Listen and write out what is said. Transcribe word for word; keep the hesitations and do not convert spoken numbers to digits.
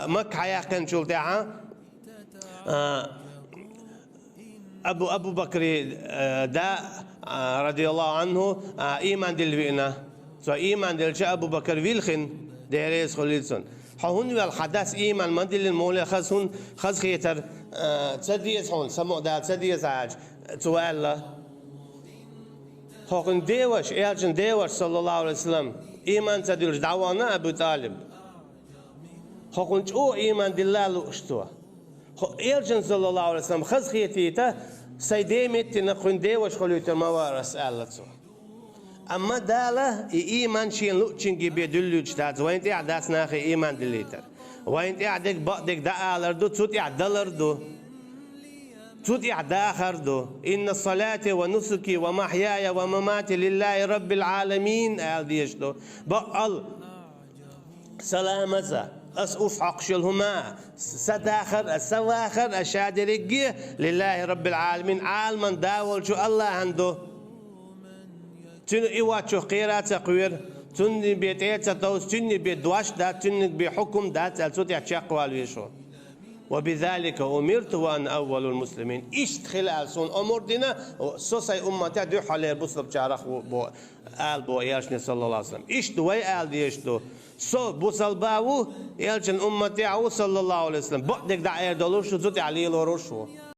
Макка хьаяьккхинчул тӀаьхьа, а, Абу, Абу Бакри, а, да, а, радияллаху анху, а, ийман дилла веана. Цо ийман диллача Абу Бакр вилхина, Дела реза хуьлийла цунна. Хьо хӀунда ваьлла, хьа дас ийман ма диллина, муха хаза хӀун, хазахетар, а, ца деза хьуна, самукъадала ца деза хьаьжа, цо аьлла. Хьо хӀун деваш, элчан деваш, саллаллаху алейхи ва саллам, ийман ца диллаш дӀавахана Абу ТӀалиб. Хьо хӀун чӀогӀа ийман дилла лууш цо. Хьо элчан, саллаллаху алейхи ва саллам, хазахетийта, сай де меттина хӀун деваш хуьлуьйтар ма вара ас, аьлла цо. Амма Дала и ийман шен луъчуьнга бе дуьллуьйтуш дац, вайна тӀехь дац нахе ийман диллийтар. Вайна тӀехь дерг бакъдерг дӀаалар ду, цу тӀехь далар ду. Цу тӀехь дахар ду. «Инна салати ва нусуки ва махьяя ва мамати лиллахи раббил аламин», аьлла дезаш ду. Бакъал, саламаза, ас урс хьокхуш йолу хӀума, са дахар а, са вахар а, ша дерриге лиллахи раббил аламин, Ӏаламан да волчу Аллахьан ду. Цуьнан и воцчух кхера а ца кхоьру, цунна бен тӀе а ца товсу, цуьнан бен дош дац, цуьнан бен хьукум дац аьлла, цу тӀехь чекхвала везаш ву. «Ва бизалика умирту ва ана аввалул муслимин». Иштта хила аьлла суна омра дина, со сайн умматехь дуьххьарлера бусалбачарах ву бо, ала бо элчане, саллаллаху алейхи ва саллам. Иштта вай ала дезаш ду. Со бусалба ву, элчан умматехь ву, саллаллаху алейхи ва саллам. Бакъдерг дӀаэр долуш ву, цу тӀехь лелоруш ву.